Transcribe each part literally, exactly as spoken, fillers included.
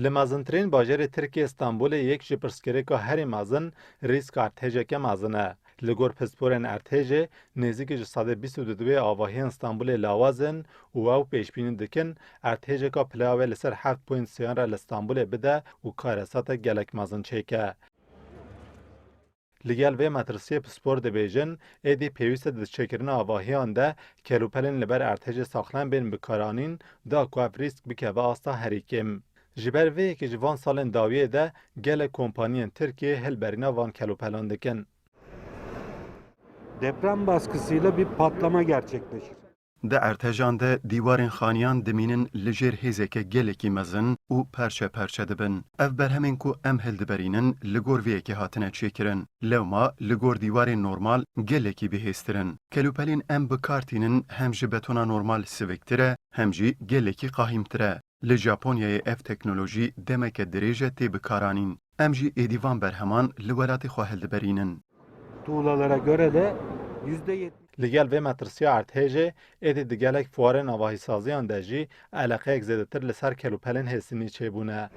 Li mezintirîn bajarê Tirkiyê Stenbolê yek ji pirsgirêka herî mezin rîska erdhêjeke mezin e. Li gor pisporên erdhêjê, nêzîkî ji sedê bîst û du avahiyên Stenbolê lawaz in û ew pêşbînî dikin erdhêjeka pileya wê li ser heft point sêyan re li Stenbolê bide û karesatek gelek mezin çêke. Li gel vê metirsiyê pispor dibêjin, êdî pêwîst e di çêkirina avahiyan de kelûpelên li ber erdhêjê saxlem bên bikaranîn, da ku ev rîsk bikeve asta herî kêm. Ji ber vê yekê ji van salên dawiyê de gelek kompaniyên Tirkiyê hilberîna van kelûpelan dikin. Deprem baskısıyla bir patlama gerçekleşir. Di erdhejan de dîwarên xaniyan dimînin li jêr hêzeke gelekî mezin û perçe perçe dibin. Ev berhemên ku em hildiberînin li gor vê yekê hatine çêkirin. Lewma li gor dîwarên normal gelekî bihêztir in. Kelûpelên em bi kar tînin hem ji betona normal siviktir e, hem jî gelekî qahîmtir e. Li Japonyayê ev teknolojî demeke dirêj e tê bikaranîn. Em jî êdî van berheman li welatê xwe hildiberînin. Tuğlalara göre de yüzde yetmiş. Li gel vê metirsiya erdhêjê, êdî di gelek fuarên avahîsaziyan de jî eleqeyek zêdetir li ser kelûpelên hêsinî çêbûne.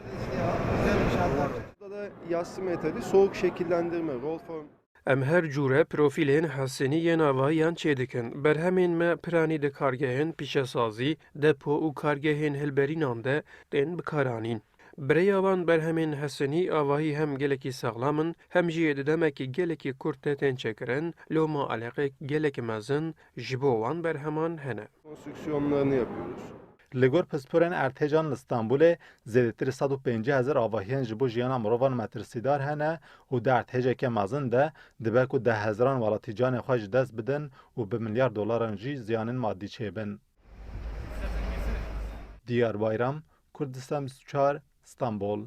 Burada da yassı metali soğuk şekillendirme, roll form. Em her cûre profîlên hesinî yên avahiyan çêdikin. Berhemên me piranî di kargehên pîşesazî, depo û kargehên hilberînan de tên bikaranîn. Bi rêya van berhemên hesinî avahî hem gelekî saxlam in, hem jî di demekî gelekî kurt de tên çêkirin, loma eleqek gelek mezin ji bo wan berheman hene. Konstrüksiyonlarını yapıyoruz. Li gor pisporên erdhêjan li Stenbolê zêdetirî sed û pêncî hezar avahiyên ji bo jiyana mirovan metirsîdar hene û di erdhêjeke mezin de dibe ku deh hezaran welatî canê xwe ji dest bidin û bi milyar dolaran jî ziyanên madî çêbin. Diyar Bayram, Kurdistan bîst û çar, Stenbol.